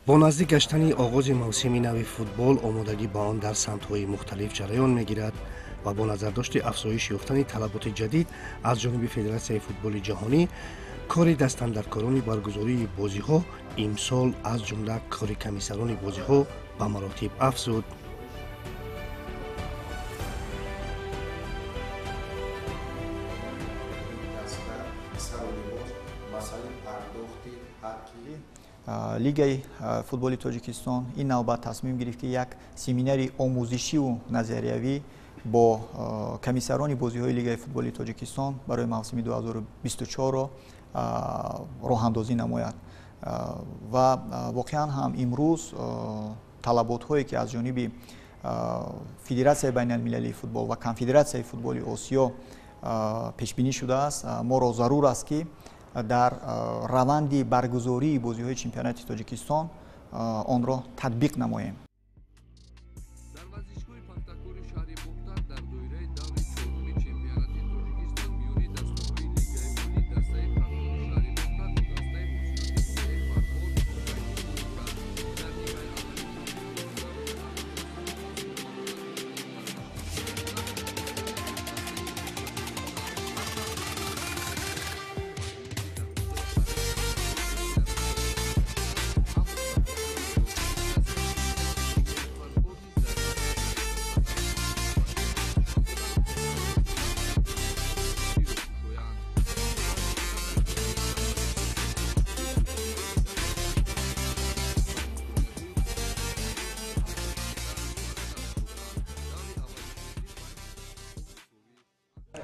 Бо наздик гаштани оғози мавсими нави футбол, омодагӣ ба он дар самтҳои мухталиф ҷараён мегирад ва бо назардошти афзоиш ёфтани талаботи ҷадид аз ҷониби Федератсияи футболи ҷаҳонӣ, кори дастандаркорони баргузории бозиҳо имсол, аз ҷумла кори комиссарони бозиҳо, ба маротиб афзуд. Лигаи футболи Тоҷикистон ин навбат тасмим гирифт, ки як семинари омӯзишиву назариявӣ бо комиссарони бозиҳои Лигаи футболи Тоҷикистон барои мавсими 2024-ро роҳандозӣ намояд. Ва воқеан ҳам имрӯз талаботҳое, ки аз ҷониби Федератсияи байналмилалии футбол ва Конфедератсияи футболи Осиё пешбинӣ шудааст, моро зарур аст, ки дар раванди баргузории бозиҳои чемпионати Тоҷикистон онро татбиқ намоем. Дар варзишгоҳи Пахтакори шаҳри Бохтар дар доираи даври чоруми чемпионати Тоҷикистон миёни дастаҳои Лигаи Олӣ дастаи Фархори шаҳри Бохтар бо дастаи Ҳосилоти ноҳияи Фархор рақиб кард. Дар нимаи аввали бозӣ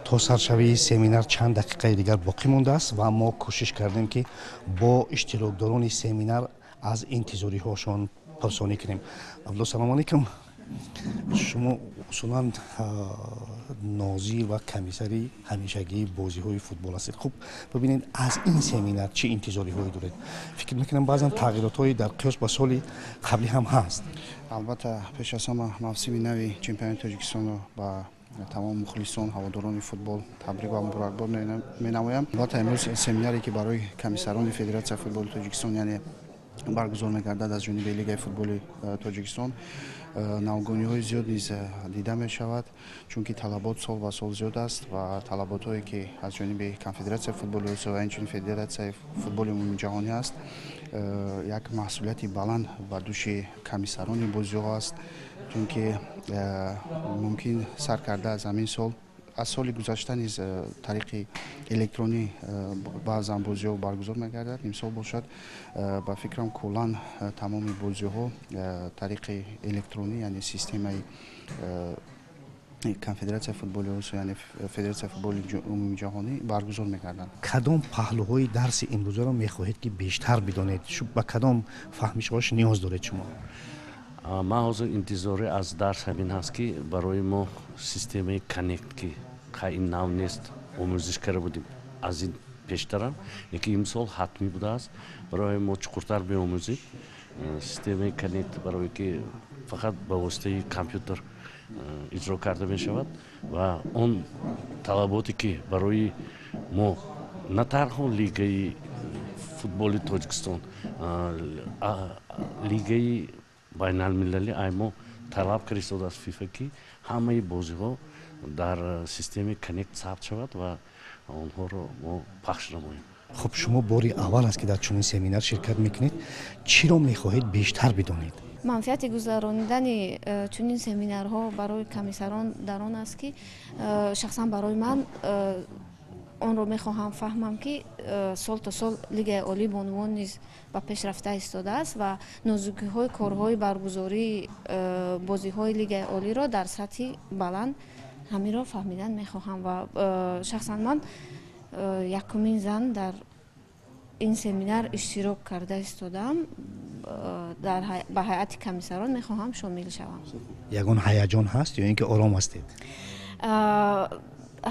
То саршавии семинар чанд дақиқаи дигар боқӣ мондааст ва мо кӯшиш кардем, ки бо иштирокдорони семинар аз интизориҳошон пурсонӣ кунем. Абдулло, салому алайкум. Шумо усулан нозир ва комиссари ҳамешагии бозиҳои футбол ҳастед. Хуб, бибинед, аз ин семинар чӣ интизориҳое доред? Фикр мекунам, баъзан тағйиротҳое дар қиёс ба соли қаблӣ ҳам ҳаст. Албатта, пеш аз ҳама мавсими нави чемпионати Тоҷикистонро ба тамом мухлисон, ҳаводорони футбол табрик ва муборакбод менамоям. Албатта, имрӯз семинаре, ки барои комиссарони Федератсияи футболи Тоҷикистон, яъне баргузор мегардад аз ҷониби Лигаи футболи Тоҷикистон, навгониҳои зиёд низ дида мешавад, чунки талабот сол ба сол зиёд аст ва талаботҳое, ки аз ҷониби Конфедератсияи футболи Осиё ва инчунин Федератсияи футболи умумиҷаҳонӣ аст, як масъулияти баланд ба дӯши комиссарони бозиҳо аст, чунки мумкин сар карда аз ҳамин сол, аз соли гузашта низ тариқи электронӣ баъзан бозиҳо баргузор мегардад. Имсол бошад, ба фикрам, куллан тамоми бозиҳо тариқи электронӣ, яъне системаи Конфедератсияи футболи Осиё, яъне Федератсияи футболи умумиҷаҳонӣ баргузор мегарданд. Кадом паҳлӯҳои дарси имрӯзаро мехоҳед, ки бештар бидонед? Ба кадом фаҳмишҳош ниёз доред шумо? Ман ҳозир интизорӣ аз дарс ҳамин ҳаст, ки барои мо системаи Connect, ки ин нав нест, омӯзиш карда будем аз ин пештарам, лекин имсол ҳатмӣ будааст, барои мо чуқуртар биомӯзем системаи Connect, барое ки фақат ба воситаи компютер иҷро карда мешавад ва он талаботе, ки барои мо на танҳо Лигаи футболи Тоҷикистон, лигаи байналмилалӣ ай мо талаб карда истодааст, ФИФА, ки ҳамаи бозиҳо дар системаи Connect сабт шавад ва онҳоро мо пахш намоем. Хуб, шумо бори аввал аст, ки дар чунин семинар ширкат мекунед. Чиро мехоҳед бештар бидонед? Манфиати гузаронидани чунин семинарҳо барои комиссарон дар он аст, ки шахсан барои ман онро мехоҳам фаҳмам, ки сол то сол Лигаи олии бонувон низ ба пеш рафта истодааст ва нозукиҳои корҳои баргузории бозиҳои Лигаи олиро дар сатҳи баланд ҳаминро фаҳмидан мехоҳам. Ва шахсан ман якумин зан дар ин семинар иштирок карда истодаам, ба ҳайати комиссарон мехоҳам шомил шавам. Ягон ҳаяҷон ҳаст ё ин ки ором ҳастед?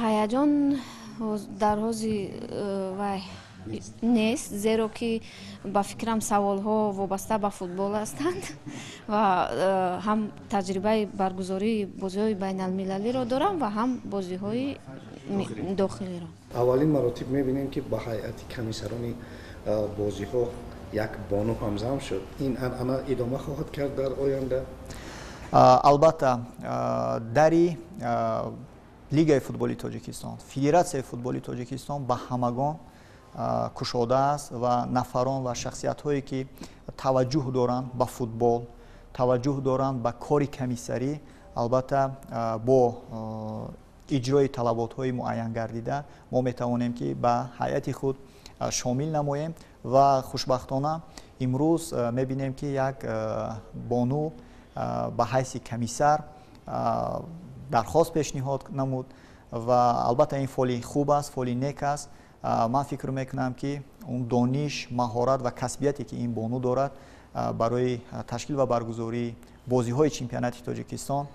Ҳаяҷон дар ҳози вай нест, зеро ки ба фикрам, саволҳо вобаста ба футбол ҳастанд ва ҳам таҷрибаи баргузории бозиҳои байналмилалиро дорам ва ҳам бозиҳои дохилиро. Аввалин маротиб мебинем, ки ба ҳайати комиссарони бозиҳо Як бону ҳамзам шуд. Ин анъана идома хоҳад кард дар оянда? Албатта, дари Лигаи футболи Тоҷикистон, Федератсияи футболи Тоҷикистон ба ҳамагон кушода аст ва нафарон ва шахсиятҳое, ки таваҷҷӯҳ доранд ба футбол, таваҷҷӯҳ доранд ба кори комиссарӣ, албатта, бо иҷрои талаботҳои муайян гардида мо метавонем, ки ба ҳайати худ шомил намоем. Ва хушбахтона имрӯз мебинем, ки як бону ба ҳайси комиссар дархост пешниҳод намуд ва албатта ин фоли хуб аст, фоли нек аст. Ман фикр мекунам, ки он дониш, маҳорат ва касбияте, ки ин бону дорад, барои ташкил ва баргузории бозиҳои чемпионати Тоҷикистон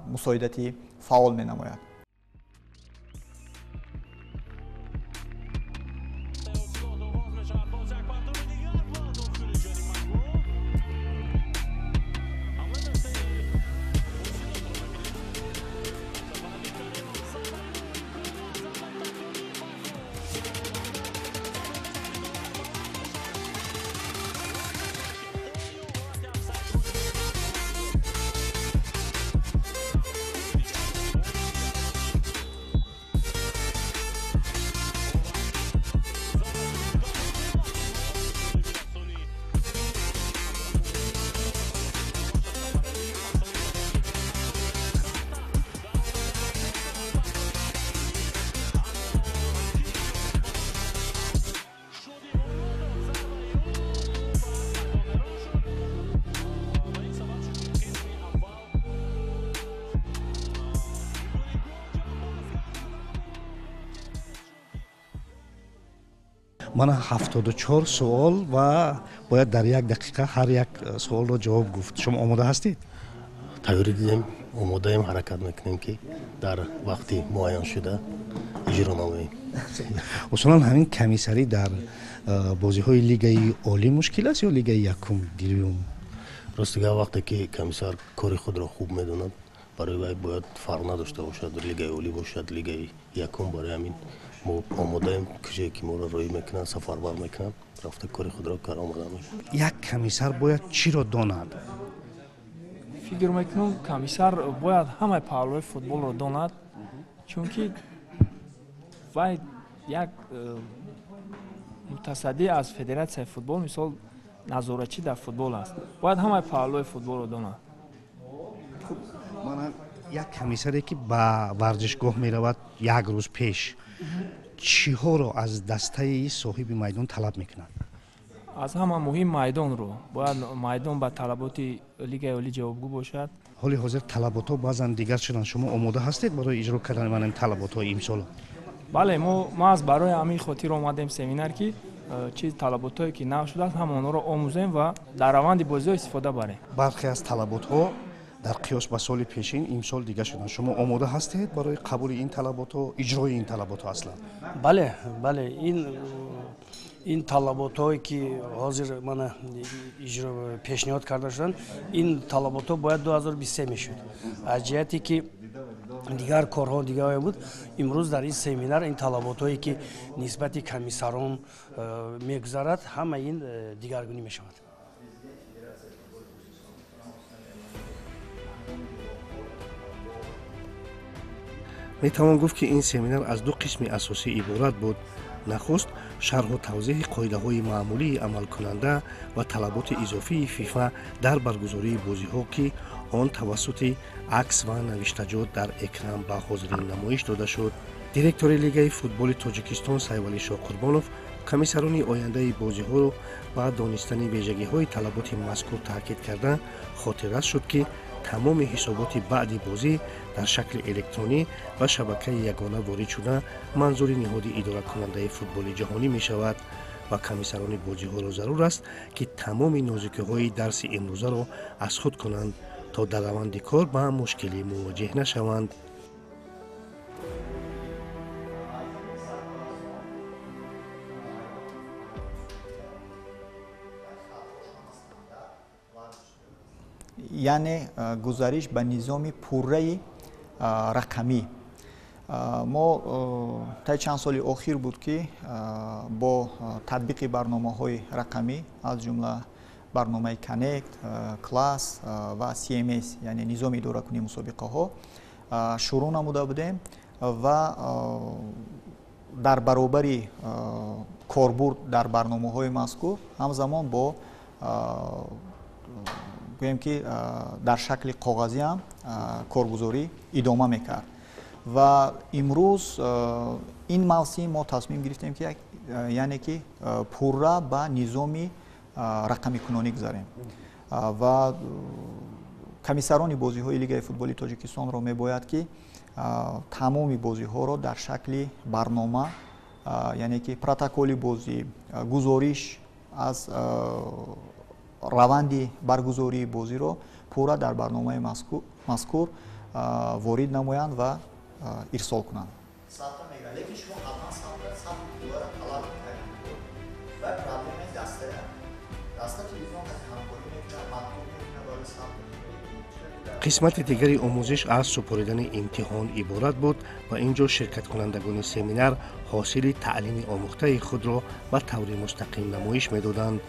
мусоидати фаъол менамояд. Мана, 74 суол ва бояд дар як дақиқа ҳар як суолро ҷавоб гуфт. Шумо омода ҳастед? Тайёрӣ дидем, омодаем, ҳаракат мекунем, ки дар вақти муайяншуда иҷро намоем. Усулан ҳамин комиссарӣ дар бозиҳои Лигаи олӣ мушкил аст ё Лигаи якум, дуюм? Рости гап, вақте ки комиссар кори худро хуб медонад, барои вай бояд фарқ надошта бошад, лигаи олӣ бошад, лигаи якум. Барои ҳамин мо омодаем, куҷое ки моро роҳӣ мекунанд, сафарбар мекунанд, рафта кори худро кар омода. Як комиссар бояд чиро донад? Фикр мекунам, комиссар бояд ҳамаи паҳлӯи футболро донад, чунки вай як мутасаддӣ аз федератсияи футбол, мисол, назоратчӣ дар футбол аст, бояд ҳамаи паҳлӯи футболро донад. Мана, як комиссаре, ки ба варзишгоҳ меравад, як рӯз пеш чиҳоро аз дастаи соҳиби майдон талаб мекунад? Аз ҳама муҳим майдонро. Бояд майдон ба талаботи Лигаи олӣ ҷавобгӯ бошад. Ҳоли ҳозир талаботҳо баъзан дигар шуданд. Шумо омода ҳастед барои иҷро кардани манин талаботҳои имсола? Бале, мо маҳз барои ҳамин хотир омадем семинар, ки чиз талаботҳое, ки нав шудааст, ҳама онҳоро омӯзем ва дар раванди бозиҳо истифода барем. Бархе аз талаботҳо дар қиёс ба соли пешин имсол дигар шуданд. Шумо омода ҳастед барои қабули ин талаботҳо, иҷрои ин талаботҳо аслан? Бале, ин талаботҳое, ки ҳозир мана пешниҳод карда шуданд, ин талаботҳо бояд 2023 мешуд. Аз ҷиҳате ки дигар корҳо дигар буд, имрӯз дар ин семинар ин талаботҳое, ки нисбати комиссарон мегузарад, ҳама ин дигаргунӣ мешавад. Метавон гуфт, ки ин семинар аз ду қисми асосӣ иборат буд. Нахуст, шарҳу тавзеҳи қоидаҳои маъмулии амалкунанда ва талаботи изофии ФИФА дар баргузории бозиҳо, ки он тавассути акс ва навиштаҷот дар экран ба ҳозирин намоиш дода шуд. Директори Лигаи футболи Тоҷикистон Сайвалӣ Шоҳқурбонов комиссарони ояндаи бозиҳоро ба донистани вижагиҳои талаботи мазкур таъкид карда, хотиррас шуд, ки тамоми ҳисоботи баъди бозӣ дар шакли электронӣ ба шабакаи ягона ворид шуда, манзури ниҳоди идоракунандаи футболи ҷаҳонӣ мешавад ва комиссарони бозиҳоро зарур аст, ки тамоми нозукиҳои дарси имрӯзаро аз худ кунанд, то дар раванди кор ба мушкилӣ мувоҷеҳ нашаванд. Яъне гузариш ба низоми пурраи рақамӣ. Мо таи чанд соли охир буд, ки бо татбиқи барномаҳои рақамӣ, аз ҷумла барномаи Connect, Class ва CMS, яъне низоми идоракунии мусобиқаҳо, шурӯъ намуда будем ва дар баробари корбурд дар барномаҳои мазкур ҳамзамон бо гӯем ки дар шакли коғазӣ ҳам коргузорӣ идома мекард. Ва имрӯз ин мавсим мо тасмим гирифтем, ки яъне ки пурра ба низоми рақамикунонӣ гузарем ва комиссарони бозиҳои Лигаи футболи Тоҷикистонро мебояд, ки тамоми бозиҳоро дар шакли барнома, яъне ки протоколи бозӣ, гузориш аз раванди баргузории бозиро пурра дар барномаи мазкур ворид намоянд ва ирсол кунанд. Лекин шумо ҳатман сабт талаб ва проблемаи дастая даста телевизион ҳамкорӣ мекунад, мактуб мекунад барои сабт. Қисмати дигари омӯзиш аз супоридани имтиҳон иборат буд ва ин ҷо ширкаткунандагони семинар ҳосили таълими омӯхтаи худро ба таври мустақим намоиш медоданд.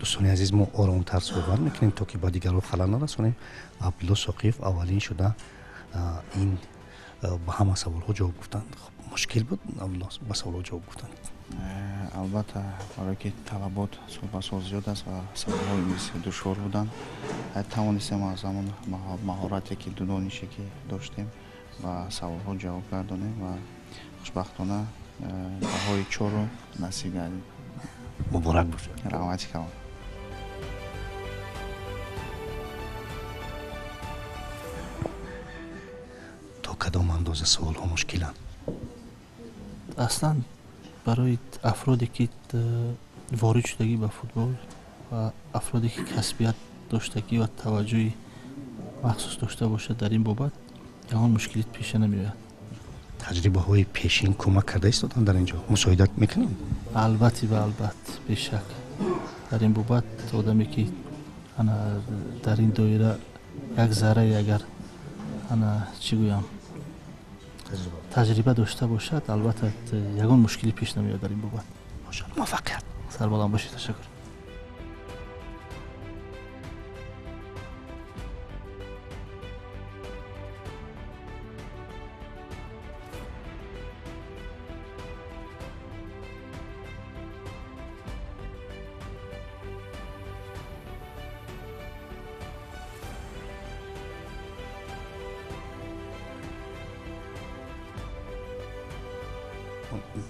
Дӯстони азиз, мо оромтар суҳбат мекунем, то ки ба дигарро халал нарасонем. Абдулло Соқиев аввалин шуда ин ба ҳама саволҳо ҷавоб гуфтанд. Мушкил буд, Абдулло, ба саволҳо ҷавоб гуфтанд? Албатта, барое ки талабот сол ба сол зиёд аст ва саволҳои низ душвор буданд, тавонистем аз ҳамон маҳорате ки донише ки доштем ба саволҳо ҷавоб гардонем ва хушбахтона баҳои чорро насиб гардид. Муборак бошад. Раҳмати калон. То кадом андоза саволҳо мушкиланд? Аслан барои афроде ки ворид шудагӣ ба футбол ва афроде ки касбият доштагӣ ва таваҷҷӯҳи махсус дошта бошад, дар ин бобат ягон мушкилит пеша намеояд. Таҷрибаҳои пешин кӯмак карда истоданд дар ин ҷо? Мусоидат мекунанд? Албатти ва албат, бешак. Дар ин бобат одаме ки ана дар ин доира як заррае агар ана чӣ гӯям таҷриба дошта бошад, албатта ягон мушкилӣ пеш намеояд дар ин бобат. Муваффақият. Сарбаланд бошед, ташаккур.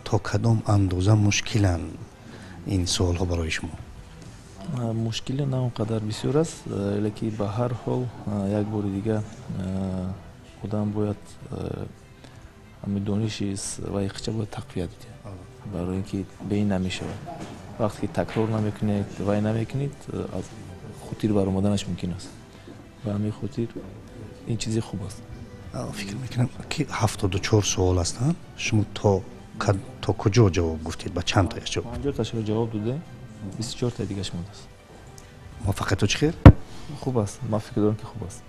То кадом андоза мушкиланд ин суолҳо барои шумо? Мушкили на он қадар бисёр аст, лекин ба ҳар ҳол як бори дига одам бояд дониши ва иқча бояд тақвият диҳад, барои ин ки беин намешавад. Вақте ки такрор намекунед, вай намекунед, аз хотир баромаданаш мумкин аст. Ба ҳамин хотир ин чизи хуб аст. Фикр мекунам ки 74 суол ҳастанд, шумо то куҷо ҷавоб гуфтед? Ба чанд тояш ҷавоб? 50 ташро ҷавоб додем, 24 таи дигаш мондааст. Муваффақиятҳо чӣ хел? Хуб аст, ман фикр дорам ки хуб аст.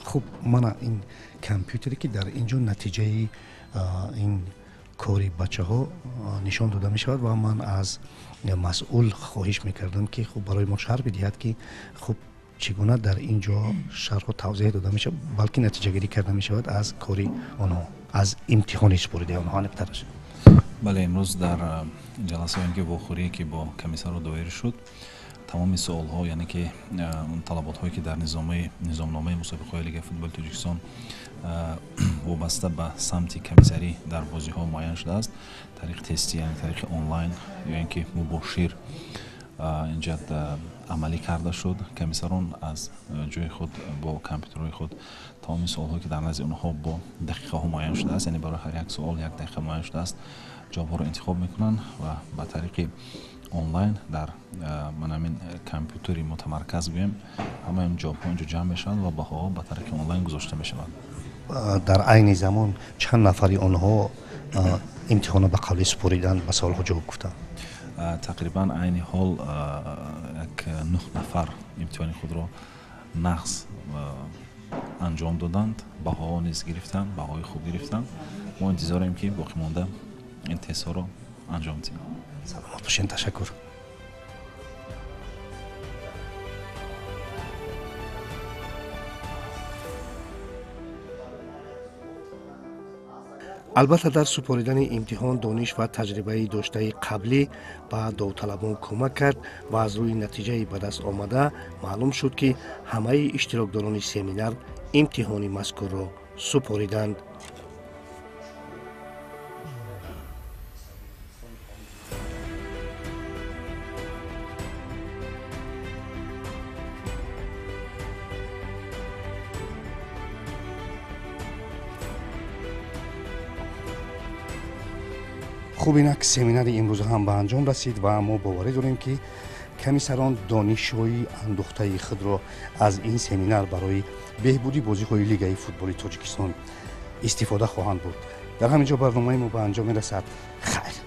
Хуб, мана ин компютере ки дар ин ҷо натиҷаи ин кори бачаҳо нишон дода мешавад ва ман аз масъул хоҳиш мекардам, ки хуб барои мо шарҳ бидиҳад, ки хуб чӣ гуна дар ин ҷо шарҳу тавзеҳ дода мешавад, балки натиҷагирӣ карда мешавад аз кори онҳо, аз имтиҳони супоридаи онҳо аниқтараш. Бале, имрӯз дар ҷаласа, ки вохӯрие ки бо комиссарро доир шуд, тамоми суолҳо, яъне ки талаботҳое ки дар низомномаи мусобиқаҳои Лигаи футболи Тоҷикистон вобаста ба самти комиссарӣ дар бозиҳо муайян шудааст, тариқи тестӣ, яъне тариқи онлайн ё ин ки мубошир инҷа амалӣ карда шуд. Комиссарон аз ҷои худ бо компютерҳои худ тамоми суолҳое ки дар назди онҳо бо дақиқаҳо муайян шудааст, яъне барои ҳар як суол як дақиқа муайян шудааст, ҷавобҳоро интихоб мекунанд ва ба тариқи онлайн дар манамин компютери мутамарказ гӯем, ҳамаи ин ҷавобҳо инҷо ҷамъ мешаванд ва баҳоҳо ба тариқи онлайн гузошта мешаванд. Дар айни замон чанд нафари онҳо имтиҳонро ба қавли супориданд, ба саволҳо ҷавоб гуфтанд? Тақрибан айни ҳол як 9 нафар имтиҳони худро нағз анҷом доданд, баҳоҳо низ гирифтанд, баҳои хуб гирифтанд. Мо интизорем, ки боқимонда ин тестҳоро анҷом диҳем. Саломат бошед, ташаккур. Албатта, дар супоридани имтиҳон дониш ва таҷрибаи доштаи қаблӣ ба довталабон кӯмак кард ва аз рӯи натиҷаи ба даст омада маълум шуд, ки ҳамаи иштирокдорони семинар имтиҳони мазкурро супориданд. Хуб, инак семинари имрӯза ҳам ба анҷом расид ва мо боварӣ дорем, ки комиссарон донишҳои андӯхтаи худро аз ин семинар барои беҳбуди бозиҳои Лигаи футболи Тоҷикистон истифода хоҳанд бурд. Дар ҳамин ҷо барномаи мо ба анҷом мерасад. Хайр.